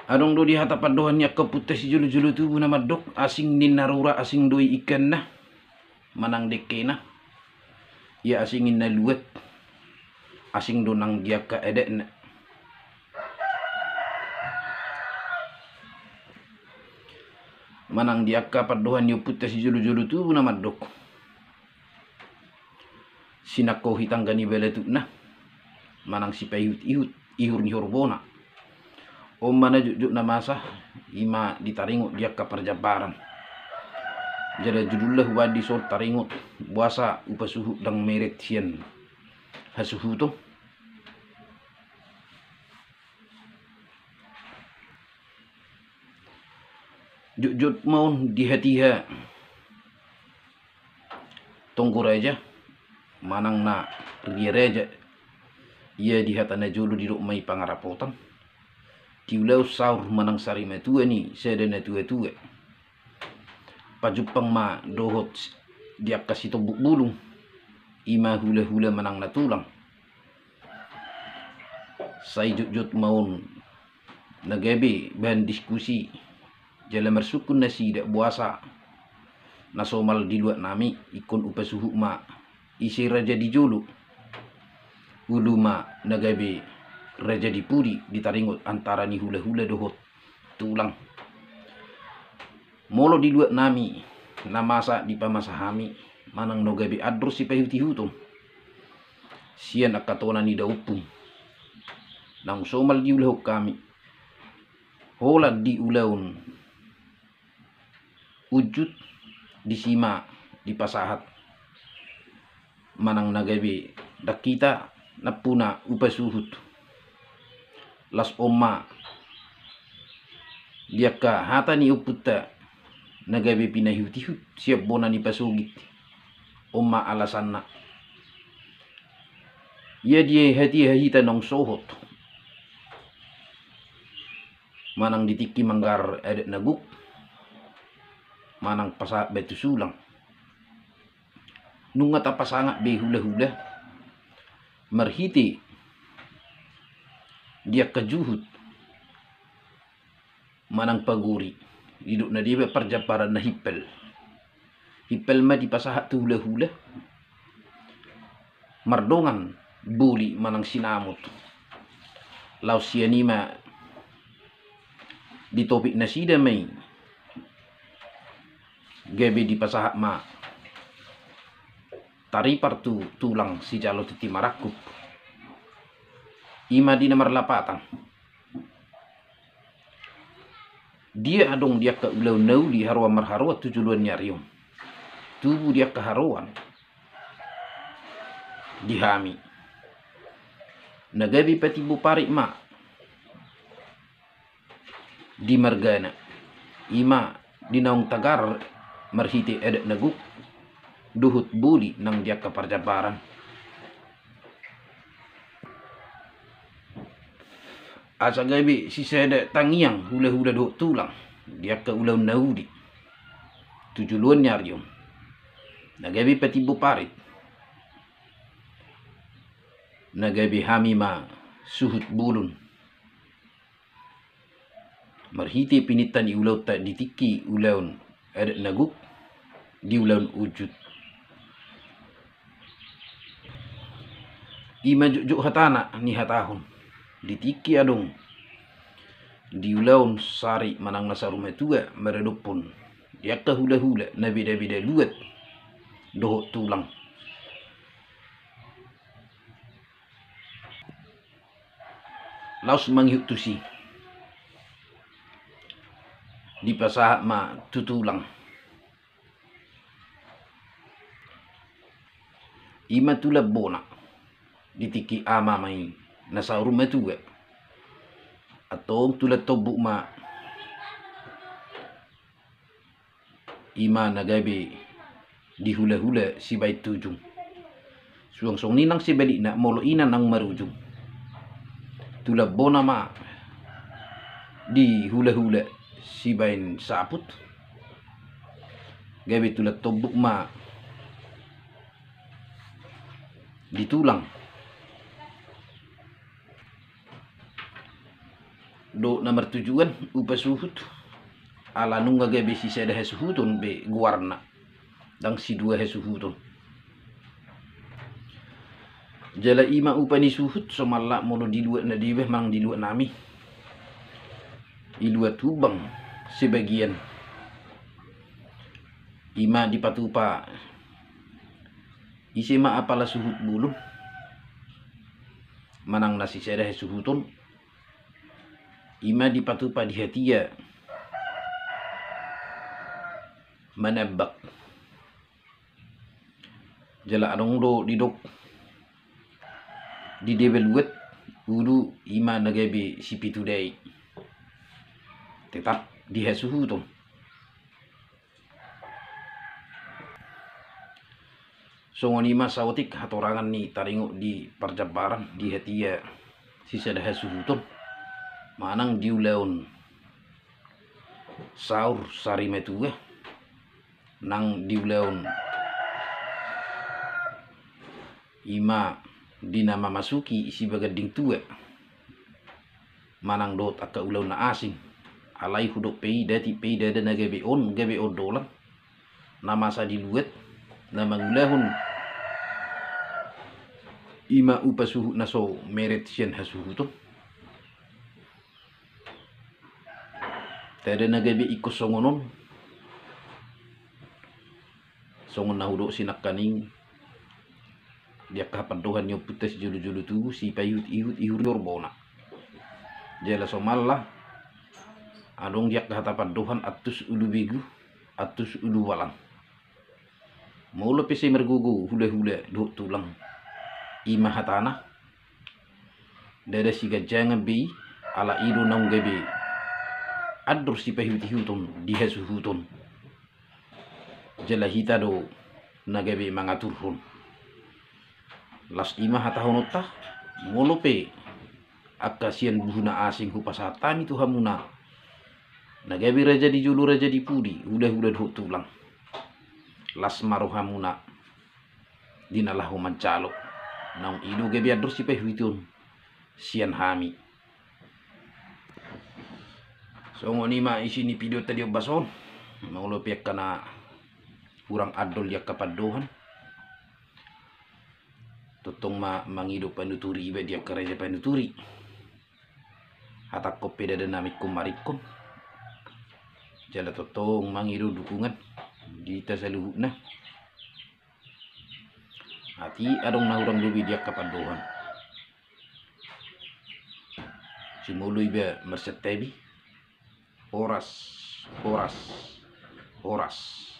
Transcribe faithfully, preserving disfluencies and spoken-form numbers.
Adong do di hata pandohan ni angka ompunta sijolo-jolo tubu na mandok, asing ninna rura, asing do i ingkanna manang dengkena. Ia asing ninna luat, asing do nang di angka adatna. Manang di angka pandohan ni ompunta sijolo-jolo tubu na mandok, sinangkohi tangga ni balatukna manang sipaihut-ihut ihur ni horbona. On ma na jotjot na masa, i ma di taringot di angka parjambaran. Jala judulna hubaen dison taringot boasa upa suhut ndang meret sian hasuhuton. Jotjot ma on di hatiha tonggo raja manang na ria raja. Ia di hata na jolo didok ma i pangarapotan. Di ulaon saur manang sarimatua ni sada na tua-tua, pajumpang ma dohot di angka sitombuk bulung, i ma hula-hula manang na tulang. Sai jotjot ma on na gabe bahan diskusi, jala marsungkun nasida boasa na somal di luat nami ingkon upa suhut ma ise raja di jolo. Ulu ma na gabe raja di pudi di taringot antara ni hula-hula dohot tulang. Molo di luat nami na masa dipamasa hami manang na gabe andor sipaihut-ihuton sian angka tona ni daompung naung somal diulahon hami, holan di ulaon unjut, disi ma dipasahat manang na gabe ndang hita nampuna upa suhut. Laos on ma di angka hata ni ompunta na gabe pinaihut-ihut sian bona ni pasogit, on ma alasanna. Ia di hatiha hita naung sohot manang di tingki manggarar adat na gok manang pasahat batu sulang, nunga tapasangap be hula-hula marhite di angka juhut manang pagori. Didok na dia ma parjambaran na himpal. Himpal ma dipasahat tu hula-hula mardongan boli manang sinamot. Laos sian i ma ditopik nasida ma i, gabe dipasahat ma taripar tu tulang sijalo tintin marangkup. I ma di na marlapatan. Dia adong di angka ulaon na uli haroan marharoan tu joloan ni ari on. Tubu di angka haroan di hami na gabe patimbo parit ma di margana, i ma di naung tagar marhite adat na gok dohot boli nang di angka parjambaran. Asa gabe sisada tangiang hula-hula dohot tulang di angka ulaon na uli tu joloan ni ari on, na gabe patimbo parit, na gabe hami ma suhut bolon marhite pininta ni ulaonta di tingki ulaon adat na gok di ulaon unjut. I ma jotjot hatana nihatahon di tingki adong di ulaon sari manang na saur matua maradophon di angka hula-hula na beda-beda luat dohot tulang. Laos mangihut tusi, dipasahat ma tu tulang, i ma tulan bona di tingki ama ma i na saur matua. Antong tulan tombuk ma, i ma na gabe di hula-hula sibaen tu ujung. Suang songon i nang sebalikna, molo i na naung marujung, tulan bona ma di hula-hula sibaen saput, gabe tulan tombuk ma di tulang. dohot na martujuan upa suhut, ala nunga gabe sisada hasuhuton be goarna, ndang sidua hasuhuton. Jala i ma upa ni suhut, somalna molo di luat na deba manang di luat nami, i luat Hubang sebagian, i ma dipatupa ise ma apala suhut bolon manang na sisada hasuhuton, i ma dipatupa di hatia manambak. Jala adong do didok di deba luat ulu, i ma na gabe sipitu dai, tetap di hasuhuton. Songon i ma saotik hatorangan ni taringot di parjambaran di hatia sisada hasuhuton manang di ulaon saur sari matua, nang di ulaon i ma di na mamasuki sibaganding tua manang dohot angka ulaon na asing. Alai hudok pe i, datik pe i ndada na gabe on, gabe ondolan na masa di luat na mangulahon i ma upa suhut na so meret sian hasuhuton. Ndada na gabe ingkon songon on, songon na hudok sinangkaning, di angka hapandohan ni ompunta sijolojolo tubu, sipaihutihut ihur ni horbona. Jala somalna adong di angka hata pandohan, antus ulu begu, antus ulu balang. Molo pe sai margogo hulahula dohot tulang, i ma hatana, ndada siganjangan be i, ala i do naung gabe andor sipaihutihuton di hasuhuton. Jala hita do na gabe mangaturhon. Las i ma hatahononta, molo pe angka sian buhu na asing hupasahat hami tu hamuna, na gabe raja di jolo raja di pudi, hulahula dohot tulang, las ma rohamuna di na laho manjalo. Naung i do gabe andor sipaihuton sian hami. Songon i ma isi ni videonta di ombas on. Molo pe angka na hurang andol di angka pandohan, tongtong ma mangido panuturi iba di angka raja panuturi. Hatangkon pe ndada na mingkon maringkon, jala tongtong mangido dukungan di hita saluhutna. Atik adong na hurang lobi di angka pandohan, jumolo iba marsantabi. Horas, horas, horas.